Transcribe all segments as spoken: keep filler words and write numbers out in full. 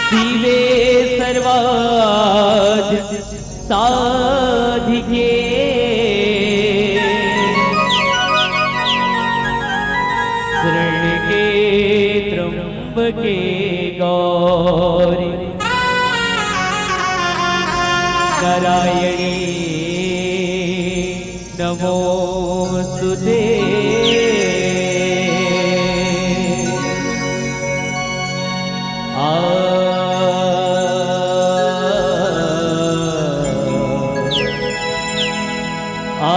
शिवे सर्वार्थ साधिके शरणके त्र्यंबके गौरी नारायणी नमोस्तुते। आ, आ,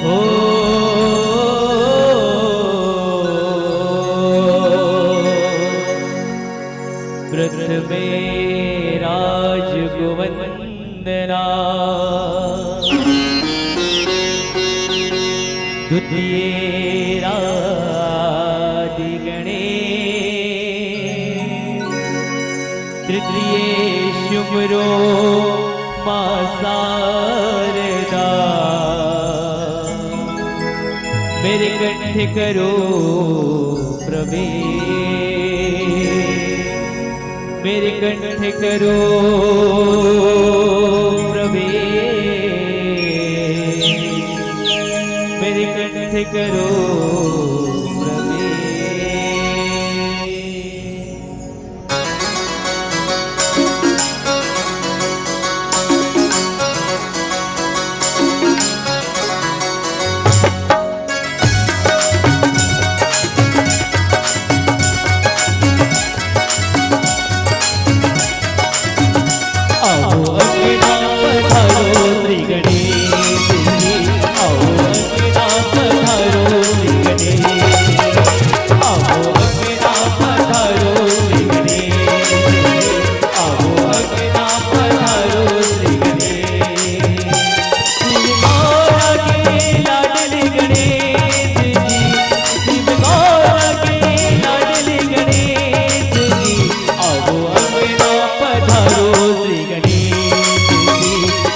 ओ, प्रथमे राजगुवंदना, द्वितीये राधिगणे, तृतीये शुमरो मां शारदा। मेरे कंठ करो प्रवेश, मेरे कंठ करो प्रवेश, मेरे कंठ करो प्रवेश। आओ अंगना पधारो श्री गणेश जी, आओ अंगना पधारो श्री गणेश, आओ अंगना पधारो श्री गणेश जी, आओ अंगना पधारो श्री गणेश। शिव गौरा के लाडले गणेश जी, शिव गौरा के लाडले गणेश जी, आओ अंगना पधारो श्री गणेश जी,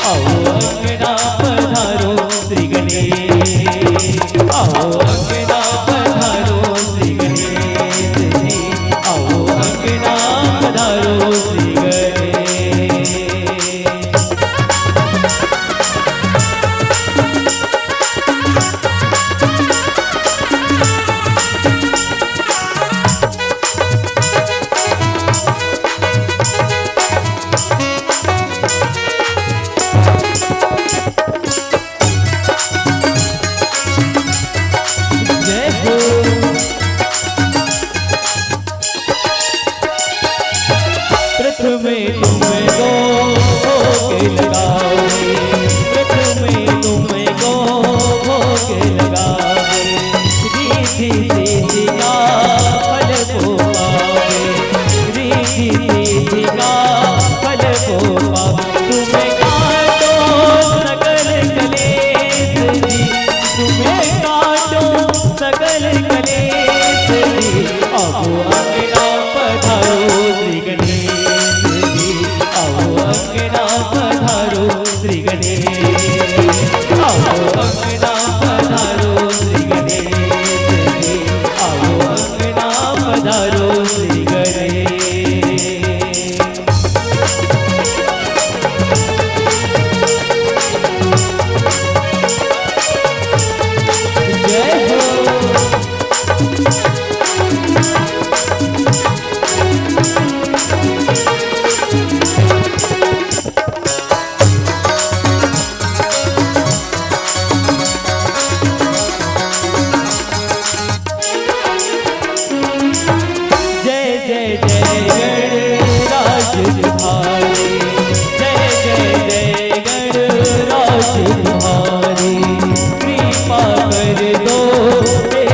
आओ अंगना पधारो श्री गणेश, आओ अंगना पधारो श्री गणेश जी, आओ अंगना पधारो श्री गणेश। जय हो। प्रथमे तुम गो भोग लगावे, प्रथमे तुम गो भोग लगावे, रिद्धि सिद्धि का फल को पावे, रिद्धि सिद्धि का फल को पावे। तुम्हें काटो सकल कलेश जी, तुम्हें काटो सकल कलेश जी, आओ अंगना पधारो श्री गणेश जी, आओ अंगना पधारो श्री गणेश, आओ अंगना पधारो श्री गणेश जी, आओ अंगना पधारो श्री गणेश। जय हो। जय जय जय गणराज तुम्हारी, जय जय जय गणराज तुम्हारी, कृपा कर दो हे